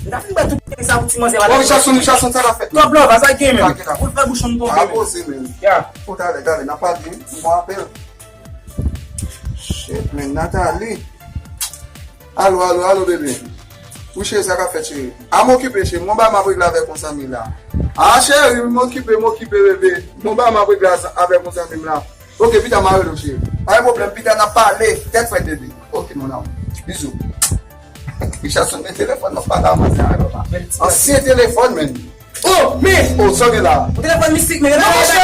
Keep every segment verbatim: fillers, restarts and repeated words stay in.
N ta fin bay tout peyi sa pou ti manzè pa. Bon, Richardson, Richardson, sa k ap fèt? Top love, a sa k gen menm. Sa k la. Ou fè bouch m tonbe. A poze menm. Ya. Bon, talè, talè, n a pale. M gon apèl. Shit, man, Nathalie. Alo, alo, alo, bebe. Wi, cheri, sa k ap fèt, cheri? A, m okipe, cheri. M gon bagay m ap regle avèk yon zanmi la. A, cheri, m okipe, m okipe, bebe. M gon bagay m ap regle avèk yon zanmi m la. Ok, pita m a rele w, cheri. Pa gen pwoblèm, pita n ap pale. Tèt frèt, bebe. Ok, mon amour. Bizou. Richardson, men telefòn nan pa la, manzè, a, papa. Ansyen telefòn, men. Oh, men! Oh, sa gen la. Yon telefòn mistik, men. Non, monchè.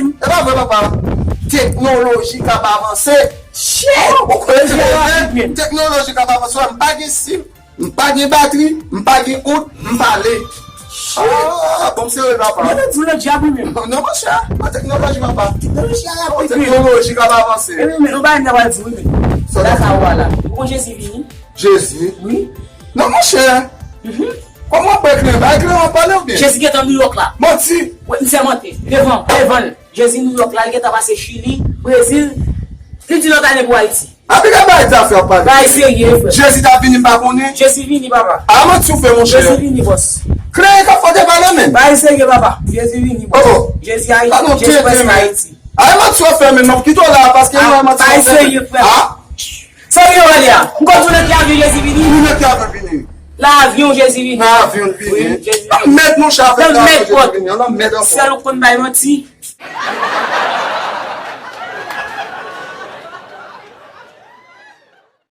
E pa vre, papa. Teknoloji k ap avanse. Shit! Oh, ou kwè se vre? Teknoloji k ap avanse, m pa gen sim. M pa gen batri, m pa gen out, m pale. Ah, bon, m serye, papa. Mwen di w nan dyab, wi, menm. Non, monchè, pa teknoloji, papa. Teknoloji a rapid, wi. Teknoloji k ap avanse. E wi, men, yon bagay m ta pral di, wi, men. Sa la, sa w a la. Ou konn Jezi vini? Jezi? Wi. Non, monchè. Mhm. Kòman w ap bay kleren? Bay kleren w ap pale oubyen? Jezi gentan Nouyòk la. Manti. Wi, m sèmante. Devan, devan l. Jezi Nouyòk la, li gentan pase Chili, Brezil. Li di lòt ane pou Ayiti. Apiga bay zafè w ap pale. Bay serye, frè. Jezi t ap vini, m pa konnen. Jezi vini, papa. A manti w fè, monchè. Jezi vini, bòs. Kleren k ap fè w te pale, menm. Bay serye, papa. Jezi vini, bòs. Oh, oh. Jezi Ayiti. Jezi prèske Ayiti. A manti w ap fè, menm. M ap kite w la, paske m wè manti w ap fè. Bay serye, frè. A? Serye w ale a. M konn tou lè ki avyon Jezi vini. Tou lè ki avyon vini. Lavyon Jezi vini. Nan avyon l vini. Wi, Jezi vini. Lanmèd, monchè, avèk lavyon Jezi vini. Lanmèd ankò. Sèl ou konn bay manti.